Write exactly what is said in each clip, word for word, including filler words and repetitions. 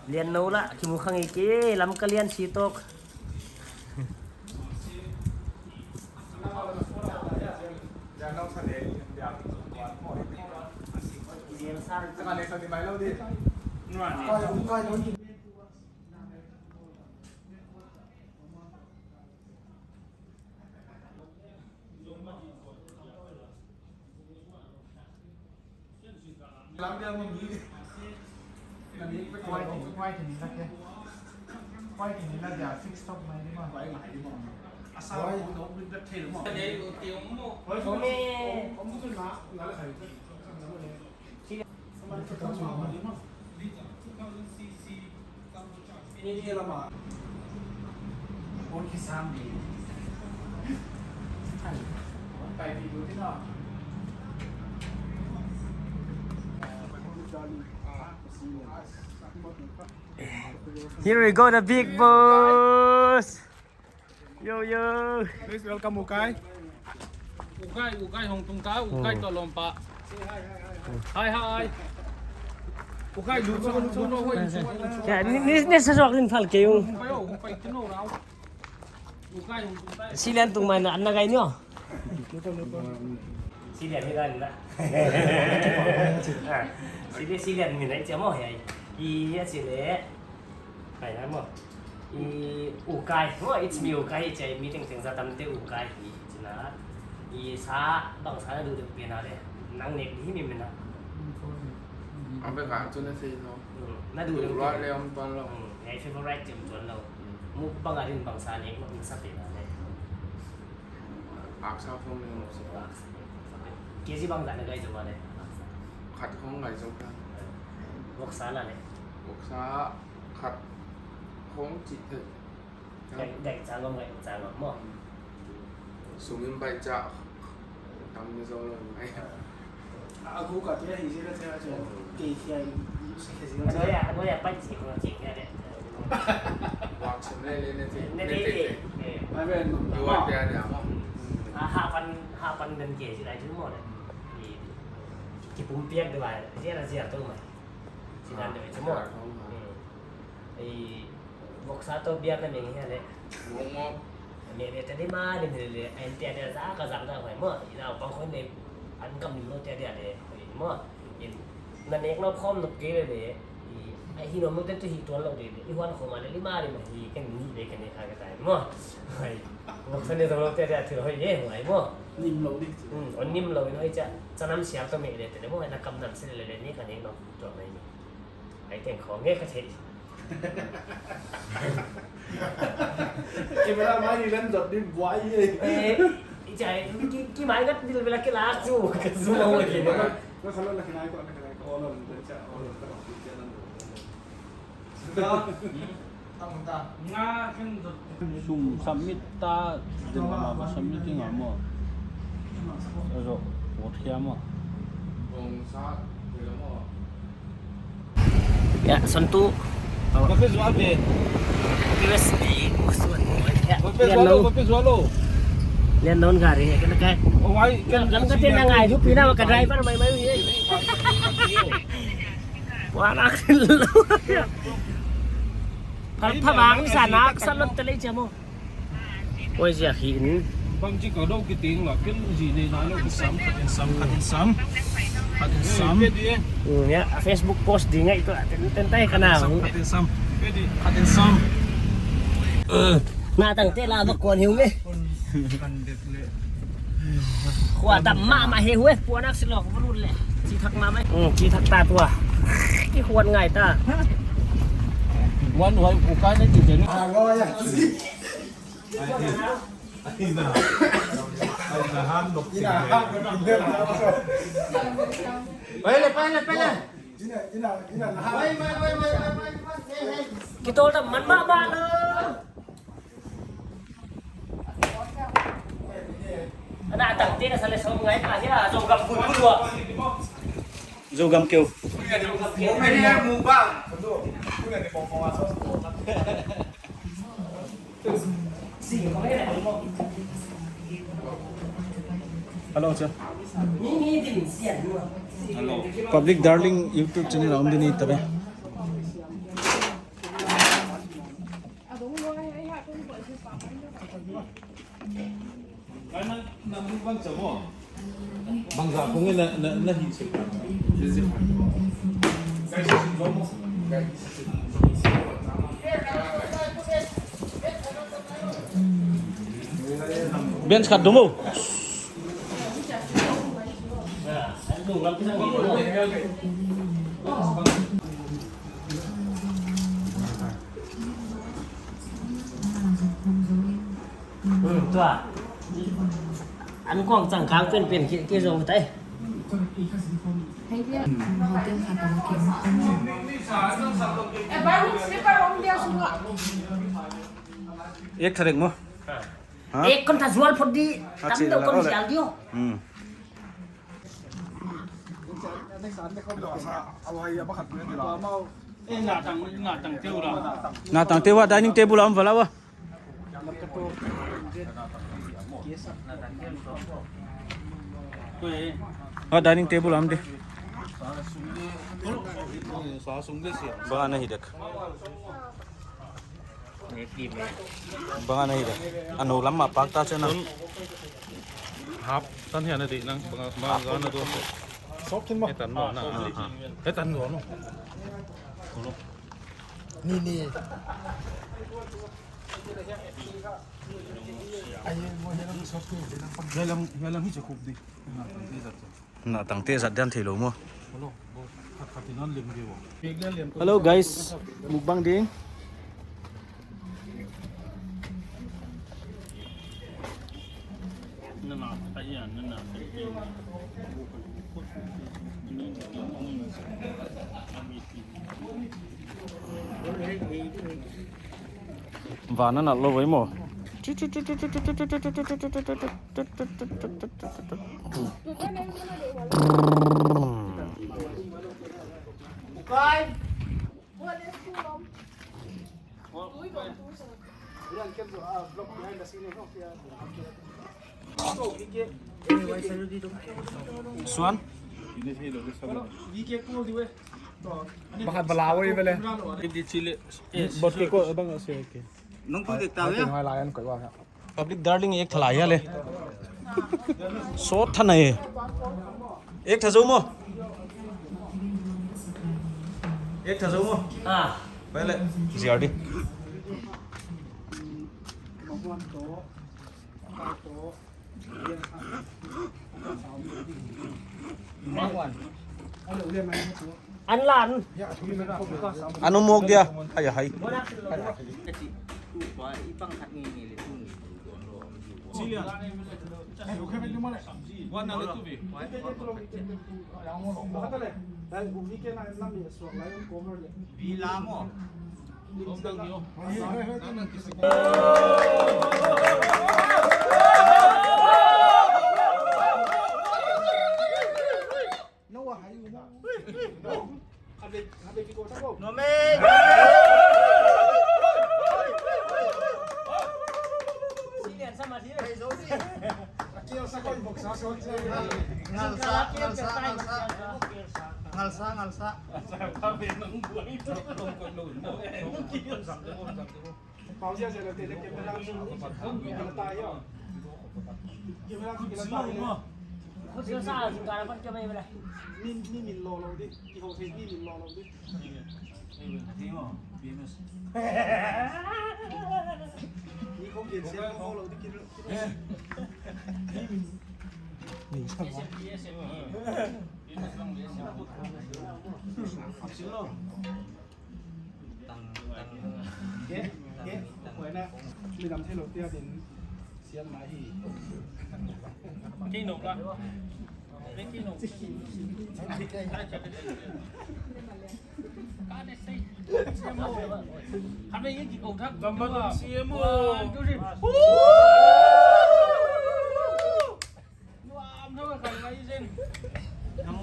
Lian nou la, kimu khang i ke, Lamka lian si tok. Here we go, the big boss. Yo, yo. Please welcome Ukai. Ukai, Ukai hong tung ta, Ukai toh lawmpa. Hi, hi. Ukai, lu chu, lu chu, no, hoi, lu chu, hoi, lu chu. Ya, ni, ni, ni sa sok lin phal ke yung. Hong pai, hong pai, tino rau. Ukai hong tung ta. Silian tung mai na, an na gai ni o. Silian ni gai na. Ah, silian, silian ni na, i chia mo, ya. I, ya, silian. Kai na mo. I Ukai. Mo, it's me Ukai. Chai meeting teng za tam te Ukai. I china. I sa bang sa na du de pe na le. Nang nek di mi mena. Abe ka chu na sei no. Hmm. Na du de pe. Favorite le om tuan lo. Hmm. Ngai favorite te om tuan lo. Hmm. Mukbang a din bang sa nek mo sa pe na le. Aksa phong le mo sa. Aksa. Ke ji bang za na gai zo ma le. Khat phong gai zo ka. Voksa la le. Voksa. Khat khong chih thei. Gai, gai chang om, gai chang om mo. Sum in bai cha. Tam ni zo lo mai. A gu ka te hi zira cha cha. Ke khia i se ke zira cha. Ano ya, ano ya pai si ko ching ya de. Wak sum le le ne te. Ne te te. Ai ben no. Yu wa te ya mo. A ha pan, ha pan ben ke si lai chu mo de. Ki pum piak de ba. Zira zira to mai. Sinan de chu mo. Ei, voksa toh biak na meng hi le. Mo mo. Meng le te di ma di meng le, en te de za ka zang da hoi mo. I na pang khon ne, an kam ni lo te de le, hoi mo. In, na nek no khom no ke le le. I, ai hi no mo te tu hi tuan lo de le. I huan khom a le li ma di ma hi, ken ni le ken ne kha ka tai mo. Hoi. Voksa ne zang lo te de thil hoi ye, hoi mo. Nim lo di. Hmm, on nim lo in hoi cha. Cha nam sial toh meng le te le mo, na kam nam se le le ni ka nek no tuan mai ni. Ai teng khong nge ka thei. Camera mai ni len dot ni buai ye. Eh, i chai, ki, ki mai ngat ni bela ke la chu, ka chu lo ke. Na khala na kinai ko, na kinai ko, lo, lo, cha, lo, lo, lo. Sum submit ta, din ma ba submit ding a mo. Azo, vote khia mo. Ya, son tu. Kopi zual be. Kopi bes di, kopi zual. Ya, kopi zual lo, kopi zual lo. Lian don gari, kena kai. Oh, wai, lam ka te na ngai, tu pina ka driver mai mai ye. Wah, nak lo. Phal pha bang sa nak sa lot te le chamo. Oi, zia hi in. Bang chi ka dou ki ting la, ken zi nei na lo ki sam, khat in sam, khat in sam. Khat in sam. Mm, ya, Facebook post di ngai tu, ten, ten tai ka na. Khat in sam, khat in sam. Na tang te la ba kon hiu nge. Khua dam mahmah hi hue, puan ak silok vurun le. Chi thak mahmah. Hmm, chi thak ta tua. Ki huan ngai ta. Wan huai u kai na chi chen. Pele, pele, pele. Kitol ta man mahmah lo. Ana tang te na sa le som ngai pa hia, Zogam bun bun wa. Zogam keu. Hello, sir. Hello. Public Darling YouTube channel a om ding ni ta ve. Bangzah kong na, na, na hi se. Bench khat dong mo. Tua. An kong chang khang pen pen ke, ke zong tai. Hei dia, hotel khat a kin. Ek tharek mo. Ha? Ek kon ta zual phot di. Tam deuh kon zial di o. Hmm. Natang, natang teu la. Natang teu a dining table a om vala ua. A dining table a om di. Bang ana hi dek. Bang ana hi dek. A nou lam mah pak ta chen a. Hap tan hian a di nang bang ma zan a do. Sok khin mo. E tan mo na. E tan mo no. Ni ni. Ai mo hian a sok khin di nang. Hian lam, hian lam hi che khup di. Natang te zat dan theilou mo. Hello guys, mukbang ding. Van a nalh lou vai maw. Suan? Bahat bala oi bele. Bot ke ko bang ase ke. Nong tu dek ta ya. Public Darling ek thalai ya le. So thanai. Ek tha zo mo. Ek tha zo mo. Ah. Pele. Ziar di. An lan. Anu mok dia. Hai, hai. Ngalsa, ngalsa, ngalsa. Ngalsa, ngalsa. Pau sia sia le te le camera chu. Camera chu kila ta le. Khut sia sa chu ka pan ka mai bela. Ni, ni min lo lo di. Ki ho thei ni min lo lo di. Ni ko ke sia lo lo di ki. Ni min. Ni sa. Tang, tang. Ke, ke, koina, mi dam thei lou tia din, sian mai hi. Kei nok la. Kei nok. Ka ne sei. Siamo. Ka ne ye ki ko thak. Gamba siamo. One, two, three. Woo! Nang,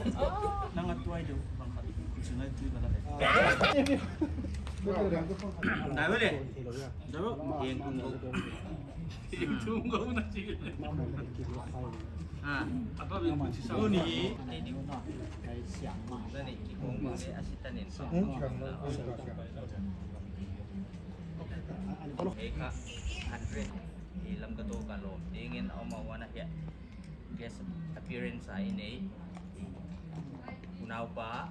nang a tuai deuh bang khat. Ku singai tui bang khat. Dai bale. Dai bale. Eng tung go. Eng tung go na chi. Ah, apa bin kunci sa? Tuni. Ini. Nani, kikong bang ni asitan ni. Hmm? Eka, hundred. Ilam ka to ka lo. Dingin au ma wana ya. Guest appearance ai nei. Unau pa.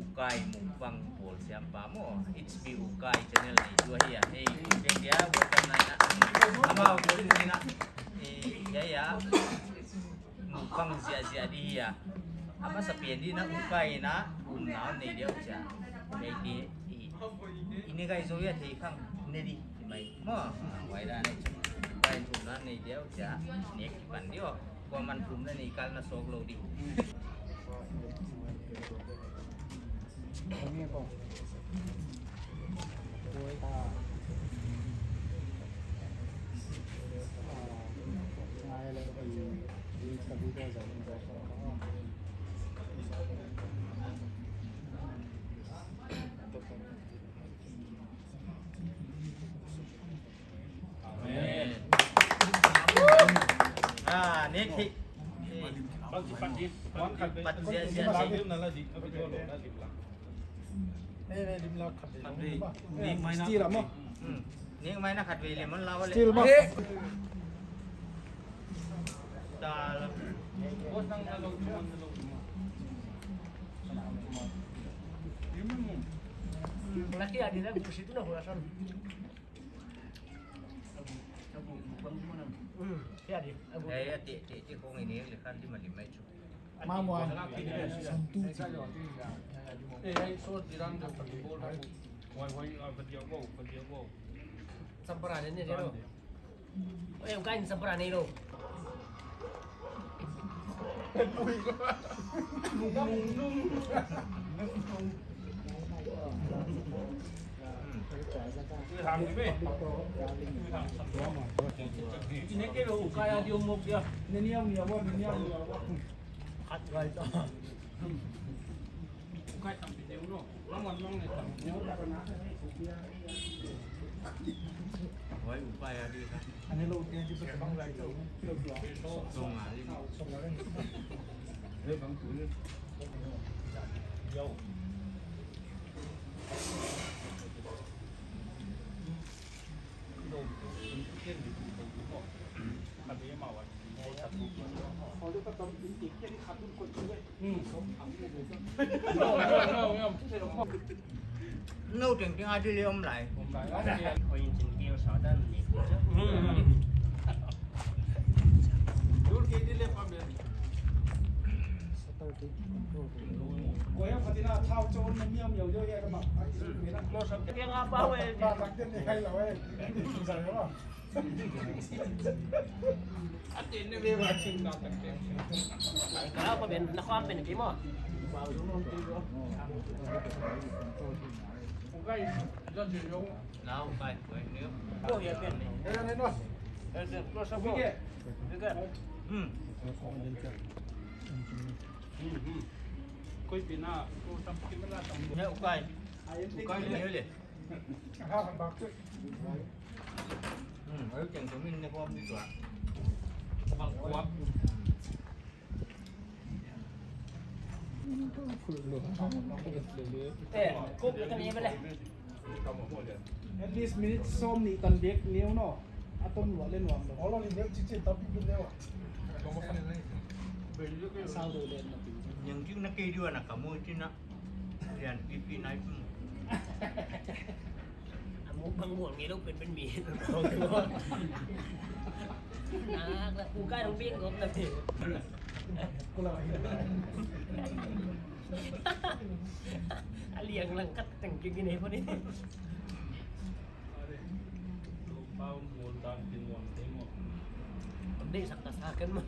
Ukai mukbang pawl siam pa maw. H B Ukai channel ni tu ahi a. Hei, kung dia, welcome na na. Amau, kung dia na. Eh, ya, ya. Mukbang zia zia di ya. Apa sapian di na ukai na, um na nei dia ucha. Hei, di, i, ini kai zo ya thei khang, ne di. Mai, maw, wai da nei chu. Wai thum na nei dia ucha, nek kipan di o. Kuaman thum na nei kal na sok lou di. Amen. Ah, next. Pat, pat, pat, pat, pat, pat, pat, pat, Steel ah maw. Hmm. Ning mai na khat vei lemon lawa le. Steel maw. Tal. Laki adi na gusi tu na hura san. Hmm. Ya di. Eh, ya, ti, ti, ti kong ini le khan di mali mai chu. Mamuan. Santu. Eh, hai so dirang da pati bol. Wai, wai, ah, pati awo, pati awo. Sampara ne ne lo. Eh, ukai sampara ne lo. No, tengteng adi le om lai. Oi, engine keu sa dan ni. Dur ke di le pa me. Ko ya phatina thau chon na miam yau yau ya ka ma. Close up. Ke nga pa we. Ba tak ten ni hai la we. Sa ya ba. Kau apa ben, nak kau apa ni, Bimo? Now, five point new. Oh, ya, ben ni. Eh, eh, close up. Hmm. Hmm, hmm. Koi pina, close up, camera tam. Ya, ukai. Ukai ni le. Hmm, ai keng tu min ne kuam di tua. Bang kuam. Eh, kop le kan ye bele. At least minute som ni tan bek ni no. Atom lo le nuam lo. Olo ni bek chichi tapi bin le wa. Sao do le na pi. Yang king na ke diwa na kamu china. Yan, pipi nai pun. Amu bang buang ngelok pen pen mi. Nak lah, buka dong bing gop tapi. Aliang langkat tengki gini pun ini. Dei sak ta sa kan ma.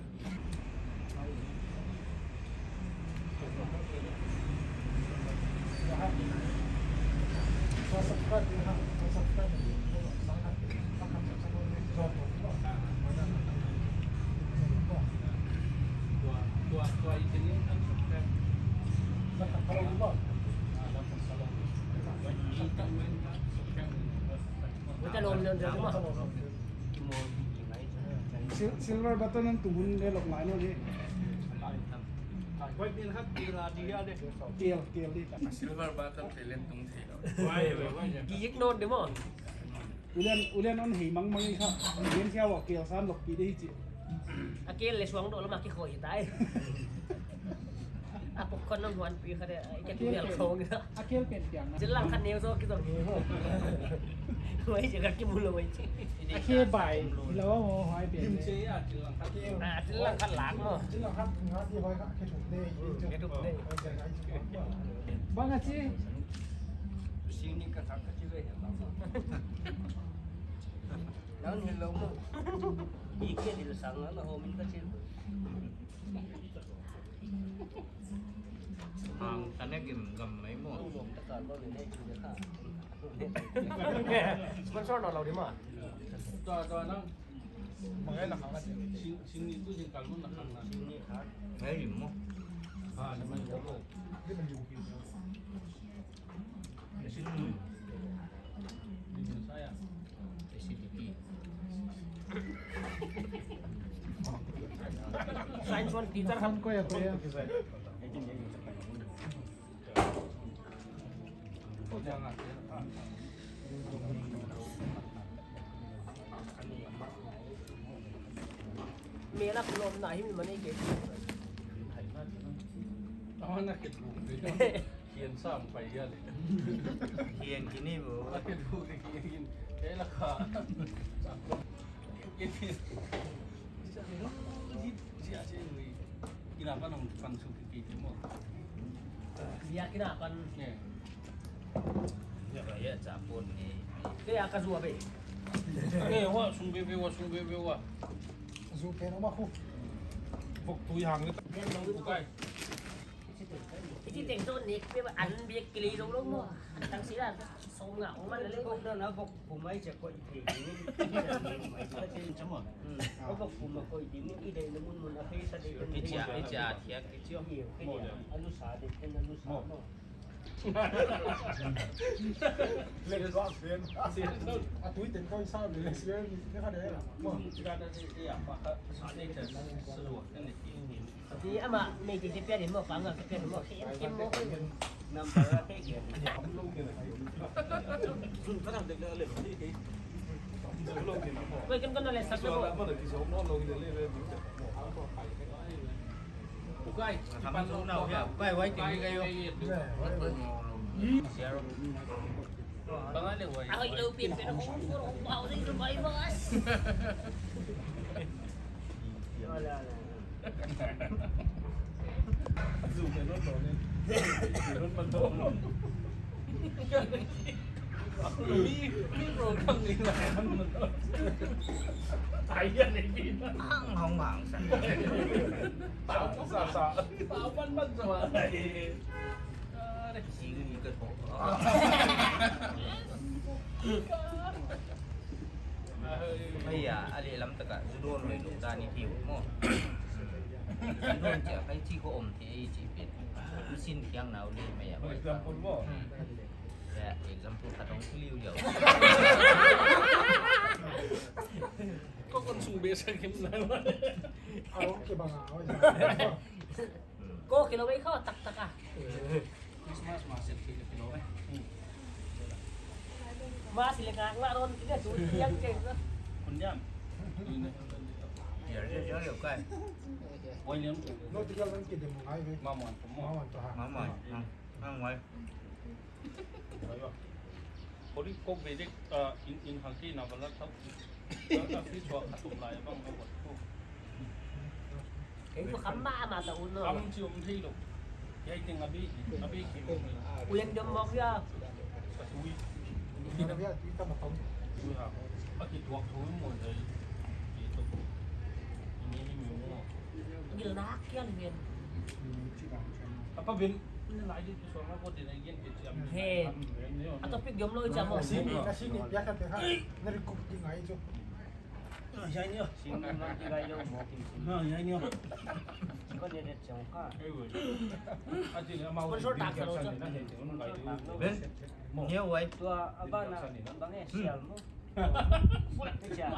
Kita lom lom lom. Sil-, silver button an tung hun le lok ngai nawn hi. Kel, kel di. Silver button te len tung thei lou. Ki ik nawn di maw. Ulian, ulian on hei mangmang i kha. Gen sia wa kel san lok pi di hi chi. A kel le suang do lo ma ki khoi tai. A popcorn nang huan pi kha de, ai, ke tu yal khong. A kel pen piang na. Jin lang khan neu zo ki zong. Wai je ka ki mu lo wai je. A kel bai lo mo hai pen. Dim che ya, jin lang khan. Ah, jin lang khan lak mo. Jin lang khan ngat di hoi kha, ke thuk de. Ke thuk de. Bang a chi. Sing ni ka thak ka chi ve. Nang ni lo mo. Ni ke ni sang na ho min ka chi. Hang tane gim gam mai mo. Sponsor na lau di ma. Tua, tua nang. Mangai na khang na. Sing, sing ni tu sing kal mo na khang na. Sing ni kha. Ngai gim mo. Ah, na mai mo. Science one teacher ham ko ya ko ya. Mela kulom na him mane ke. Awan na ke. Hian sam pai ya le. Hian kini bo. Hian bu ke hian. Ela kha. Kini. Sia sia ni. Kina pan hong pan su ki ki mo. Sia kina pan. Ne. Ya ba ya cha pon ni. Ke ya ka zuwa be. Ke wa sung be be wa sung be be wa. Zu pe no ma khu. Bok tui hang ni. Kai. Iti teng tu nek pe an biak kili lo lo mo. An tang sila so nga o man le. Bok na na bok pumai che ko ite. Chamo. Bok puma ko ite ni ide ni mun mun a pe sa de. Icha icha thiak icha. Anu sa de anu sa mo. Let's go, friend. A tui teng ko sa de. Let's go. Ni ka de. Mo. Sa de. Sa de. Ti ama mei ti te pian in mo, pang a te pian in mo, khem khem mo. Number a te pian. Zun ka dang dek le le. Koi kan kan le sa ko. Ukai, pan lo na ya. Ukai wai ti ka yo. Bang a le wai. Ahoy, lo pin pin, oh, oh, oh, oh, oh, oh. Ala, ala, ala. Zu ke non non ni. Non man non. Mi, mi program ni la. Ai ya ni bi. Hang hong hang sa. Sa sa sa. Sa man man sa. Sing ni ka tho. Hei a, a lehlam taka zudon mai lou ta ni tiu mo. Zudon chia kai chi ko om te ei chi pen. Sin kiang nau le mai a. Example mo. Hmm. Ya, example ka dong liu liu. Ko kon sung be sa kim na. Au ke bang au. Ko kilo mai kho tak tak a. Christmas ma set kilo mai. Ma sila ngak la ron kina tu yang ke. Kun yam. Ya ya ya ya kai. Wai liam. No tiga lang ke dem ngai be. Ma mon mo. Ma mon to ha. Ma mon. Ma mon. Kori kok bedek, ah, in, in hangki na bala tau. Ah, ah, fi chua atum lai bang na wat ko. Kei tu kham ma ma ta un no. Am chi um thei lo. Yai teng abi, abi ki um. Ulen dom mok ya. Ka tui. Ui ha. Aki tuak tui mo dai. Ki tu. Ini ini mo. Gil nak kian ben. Apa ben? Ini lai di tu sama ko dina gen ke jam. He. A topic jom lo jam mo. Sini, sini, biar kata ha. Nari kuk di ngai jo. Ah, ya ini. Sini nang di ngai jo mo. Ah, ya ini. Ko ni det jong ka. Sponsor tak salo jo. Ben. Mo. Nyo wai. Tua abana bang eh sial mo. Fuck ni sial.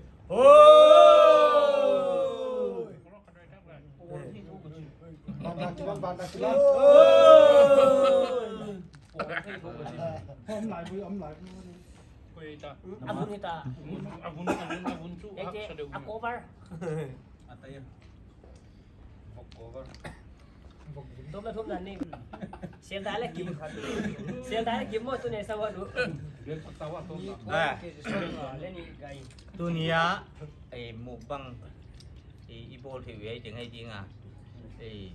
Hoi! Hoi! Om lai vui, om lai vui. Koi ta. A vun hi ta. A vun, a vun, a vun chu. Eke, a cover. A ta ya. Vok cover. Tom na thum na ni. Sel da le kim. Sel da le kim mo tu ne sa wa du. Del sa wa tom na. Ah. Le ni gai. Tuni a, eh, mukbang, eh, i bawl thei uh ei teng ei ding a. Eh,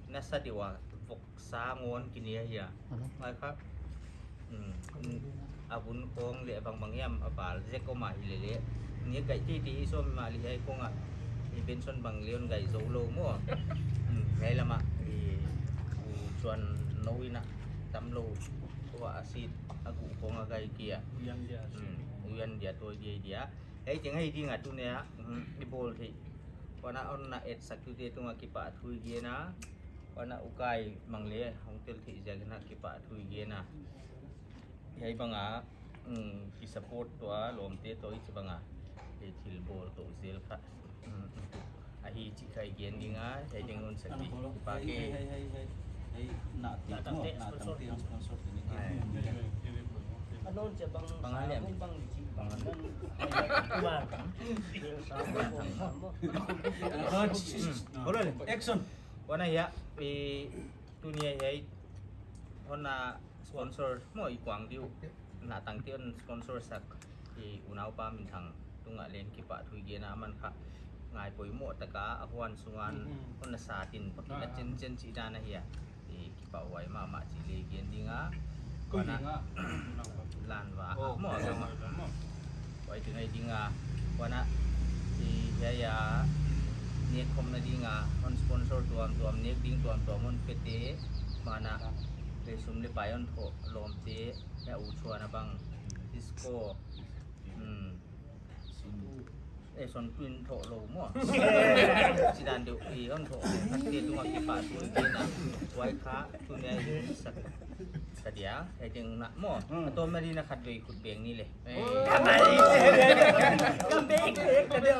na sa deuh a vok sa ngon kini a hia. Mai kha. Hmm, hmm. A vun khong leh bang bang hiam a val zek om a hi lele. Ni gai ti ti i sawm mah leh ei khong a. I Benson bang leh hon gai zou lou maw. Hmm, hiai lam a, i, u chuan nou in a tam lou. Tua a sit a guh khong a gai kia. Uyan dia. Hmm, uyan dia toi dia dia. Ei teng ei ding a tuni a, hmm, i bawl thei. Huan a hon na etsak tute tung a kipahthu i gen a. Huan a ukai mang leh hong tel theih ziak in a kipahthu i gen a. Hiai bang a, um, ki support tua lawmte toh i chi bang a, i thil bawl toh zel kha. Um, a hi chih kha i gen ding a, hiai ding un sa ki pa ke. Hei, hei, hei, hei. Hei, na tangte, na tangte ang sponsor te ni. Ai. Anon che bang, bang a liam. Bang chi bang. Action. Huan a hia, eh, tuni a hiai hon na sponsor maw i kuang diu. Na tangte hon sponsor sak i unaupa Minthang tung a leng kipahthu i gen a, aman kha ngai poimoh taka a huan sung a hon na sat in, pakin a chen chen chih dan a hia. I kipahhuai mahmah chih leng gen ding a. Koi ding a. Lanva. Oh, maw, lanva. Huai teng ei ding a. Huan a, i hiai a nek khawmna ding a hon sponsor tuamtuam, nek ding tuamtuam hon pete. Huan a, Sum leh pai hon thoh lawmte, ya u chuan a bang, disco. Hmm. Eh, son kuin thoh lou maw. Chidan deuh i hon thoh. Khatte tunga kipahthu i gen a. Huai kha, tuni a i sak. Ka dia, hei ding na maw. Hmm. A tawpna ding a khatvei khut beng ni leh. Eh. Ka beng, ka beng, ka beng.